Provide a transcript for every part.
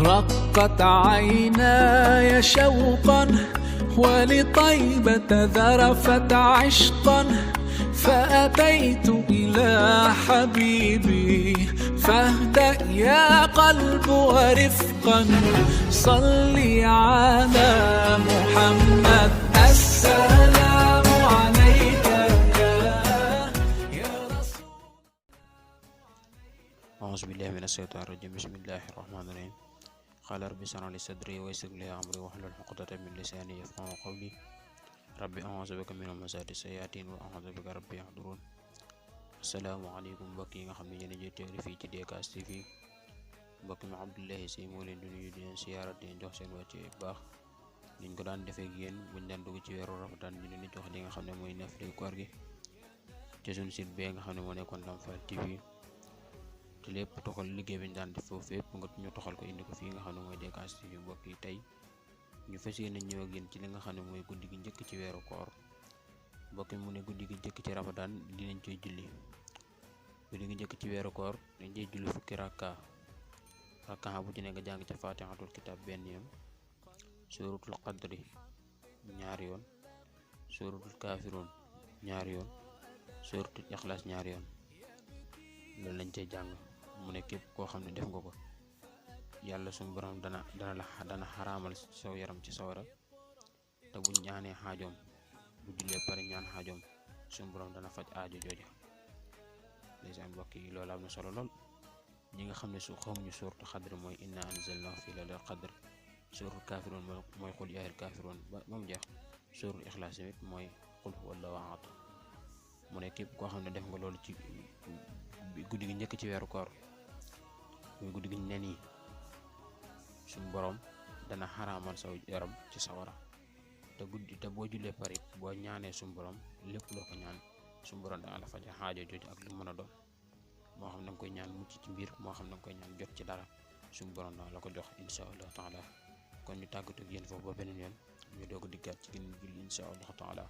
رقت عيناي شوقا ولطيبة ذرفت عشقا فأتيت إلى حبيبي فاهدأ يا قلب ورفقا صلي على محمد السلام عليك يا رسول. أعوذ بالله من الشيطان الرجيم. بسم الله الرحمن الرحيم. قال رب اشرح لي صدري ويسر لي أمري واحلل عقدة من لساني يفقهوا قولي. ربي أعوذ بك من همزات الشياطين وأعوذ بك ربي يحضرون. asalaamaaleykum mbokk yi nga xam ne yéen a ngi teewlu fii ci DKS TV. mbokk mi Abdoulaye Sy moo leen di nuyu di leen siyaara di leen jox seen wàcc bu baax niñ ko daan defee ak yéen buñ daan dugg ci weeru Ramadan di leen jox li nga xam ne mooy naafila koor gi ci suñu site bee nga xam ne moo nekkoon Lamfal TV te lépp toxal liggéey bi ñu daan def foofu fépp nga ñu toxal ko indi ko fii nga xam ne mooy DKS TV. mbokk yi tey ñu fas yéene ñëw ak yéen ci li nga xam ne mooy guddi gi njëkk ci weeru koor. mbokk mi mu ne guddi gi njëkk ci Ramadan dinañ koy julli. guddi gi njëkk ci weeru koor dañ cey julli fukki rakka bu ci ne nga jàng ca fatihatul kitab benn yoon, suratul qadri ñaari yoon, suratul kafirun ñaari yoon, suratul ikhlas ñaari yoon. loolu lañ cey jàng. mu ne képp koo xam ne def nga ko yàlla suñu borom dana xaraamal saw yaram ci sawara te buñ ñaanee xaajoom bu jullee pare ñaan xaajoom suñu borom dana faj aajo jooja. ndeysaan mbokk yi loolu am na solo lool. ñi nga xam ne su xamuñu suuratu xadr mooy inna anzalnahu fi laylatil qadr, suuratul kaafiruun mooy qul yaa ayyuhal kaafiruun ba mu jeex, suuratul ixlaas tamit mooy qul huwallaahu ahad. mu ne képp koo xam ne def nga loolu ci guddi gi njëkk ci weeru koor muy guddi gi nen yi suñu borom dana xaraamal saw yaram ci sawara te boo jullee pare boo ñaanee suñu borom lépp loo ko ñaan suñu borom dana la faj xaajo jooju ak lu mën a doon. moo xam na nga koy ñaan mucc ci mbir moo xam na nga koy ñaan jot ci dara suñu borom dana la ko jox insha allah taala. kon ñu tàggatu ak yéen foofu ba beneen yoon ñu doog a diggaat ci gën julli insha allah taala.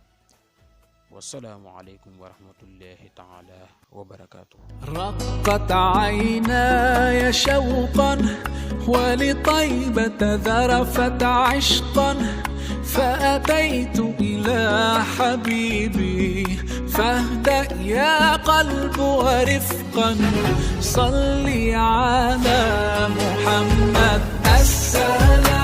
والسلام عليكم ورحمة الله تعالى وبركاته. رقت عيناي شوقا ولطيبة ذرفت عشقا فأتيت إلى حبيبي فاهدأ يا قلب ورفقا صلي على محمد السلام